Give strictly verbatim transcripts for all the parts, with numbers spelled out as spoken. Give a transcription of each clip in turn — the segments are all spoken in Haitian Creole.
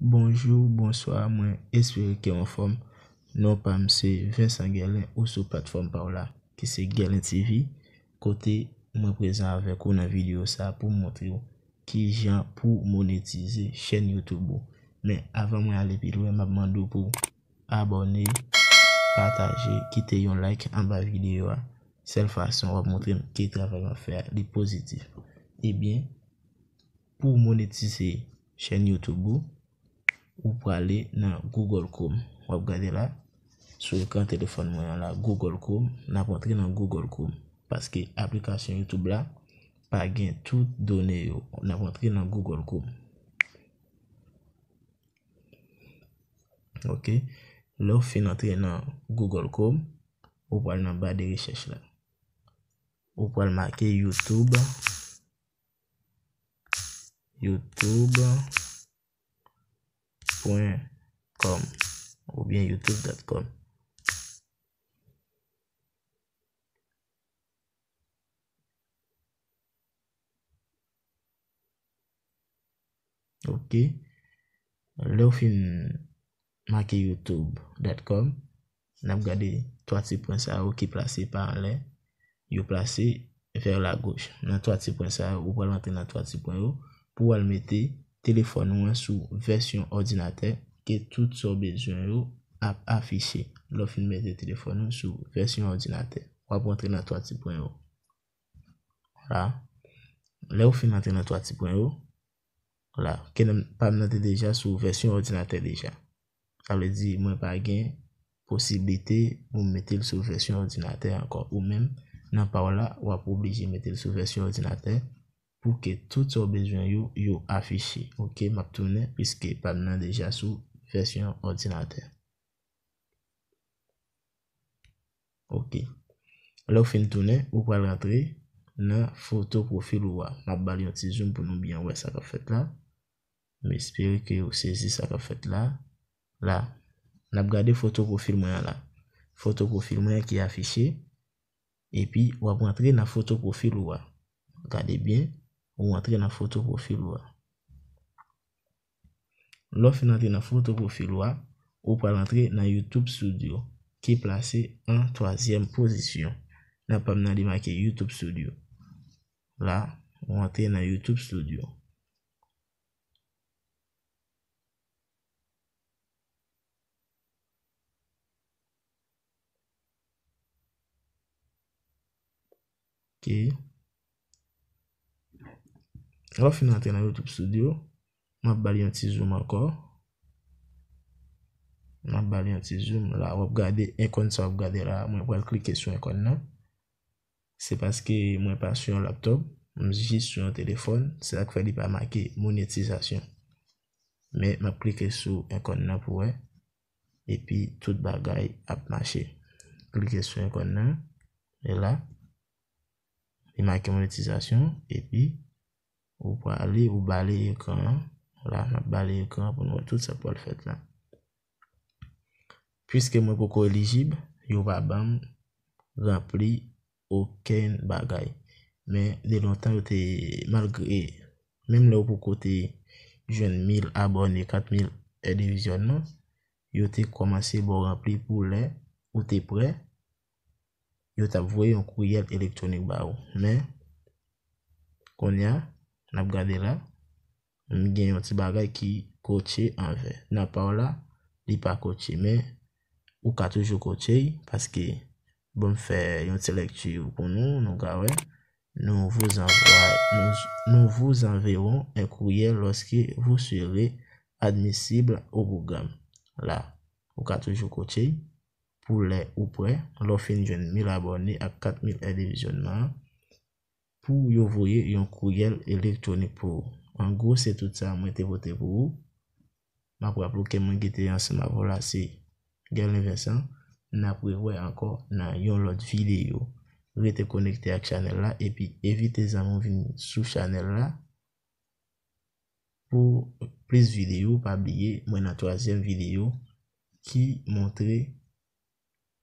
Bonjou, bonswa, mwen espere ke w anfòm. Non pa m se Vincent Guerlin ou sou platfòm pa w la, ki se Guerlin T V, kote mwen prezan avèk ou nan videyo sa pou m montre w kijan pou monetize chèn YouTube ou. Men avan mwen ale pi lwen, m ap mande w pou abòne, pataje, kite yon like anba videyo a. Sèl fason w ap montre m ke travay m ap fè a, li pozitif. Ebyen, pou monetize chèn YouTube ou, ou prale nan Google Chrome. W ap gade la, sou ekran telefòn mwen an la, Google Chrome, n ap antre nan Google Chrome. Paske aplikasyon YouTube la pa gen tout done yo. N ap antre nan Google Chrome. Ok. Lè w fin antre nan Google Chrome, ou pral nan ba de rechèch la. Ou pral make YouTube, youtube pwen kòm oubyen youtube dot com. Ok. Lè w fin make youtube dot com, n ap gade twa ti pwen sa yo ki plase pa anlè. Yo plase vers la gauche. Nan twa ti pwen sa yo, ou pral antre nan twa ti pwen yo pou w al mete telefòn ou an sou vèsyon òdinatè ke tout sa w bezwen yo ap afiche. Lè w fin mete telefòn ou sou vèsyon òdinatè, w ap antre nan twa ti pwen yo. La. Lè w fin antre nan twa ti pwen yo, la, ke nan, pa m nan te deja sou vèsyon òdinatè deja. Sa vle di, mwen pa gen posiblite pou m mete l sou vèsyon òdinatè ankò. Ou menm, nan pa w la, w ap oblije mete l sou vèsyon òdinatè pou ke tout sa w bezwen yo, yo afiche. Ok, m ap tounen, piske pa m nan deja sou vèsyon òdinatè. Ok. Lè w fin tounen, ou pral rantre nan foto pwofil ou a. M ap ba l yon ti zoom pou nou byen wè sa k ap fèt la. M espere ke w sezi sa k ap fèt la. La, n ap gade foto pwofil mwen an la. Foto pwofil mwen an ki afiche. Epi, w ap rantre nan foto pwofil ou a. Gade byen, ou rantre nan foto pwofil ou a. Lè w fin antre nan foto pwofil ou a, ou pral antre nan YouTube Studio, ki plase an twazyèm pozisyon. Nan pa m nan li make YouTube Studio. La, ou antre nan YouTube Studio. Ok. Lè w fin antre nan YouTube Studio, m ap ba l yon ti zoom ankò. M ap ba l yon ti zoom. La, w ap gade ikòn sa w ap gade la. Mwen pral klike sou ikòn nan. Se paske mwen pa sou yon laptop, m jis sou yon telefòn. Se sa k fè li pa make monetizasyon. Men m ap klike sou ikòn nan pou wè. Epi tout bagay ap mache. Klike sou ikòn nan. E la, li make monetizasyon. Epi, ou prale, ou bale ekran an. La, n ap bale ekran an pou nou wè tout sa k pral fèt la. Piske mwen poko elijib, yo pa ban m ranpli okenn bagay. Men de lontan yo te, malgre, menm lè w poko te jwenn mil abòne, kat mil è de vizyònman, yo te kòmanse ba w ranpli pou lè ou te prè, yo t ap voye yon kouyèl elektwonik ba ou. Men, kounye a, n ap gade la, m gen yon ti bagay ki kotche an vè. Nan pa w la, li pa kotche, men ou ka toujou kotche, paske, bon, m fè yon ti lèkti pou nou, nou ka wè. Nous vous envoie-, nous, nous vous enverrons un courriel lorsque vous serez admissible au programme. La, ou ka toujou kotche pou lè ou prè, lè w fin jwenn mil abòne ak kat mil è de vizyònman an, pou yo voye yon kouyèl elektwonik pou ou. An gwo, se tout sa mwen te pote pou ou. M ap raple w ke moun ki te ansanm avè w la se Guerlin Vincent. N ap rewè ankò nan yon lòt videyo. Rete konekte ak chanèl la epi envite zanmi w vin sou chanèl la pou plis videyo. Pa bliye, mwen nan twazyèm videyo ki montre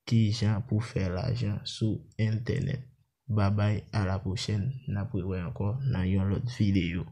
kijan pou fè lajan sou entènèt. Babay, a la pwochèn, n ap rewè ankò nan yon lòt videyo.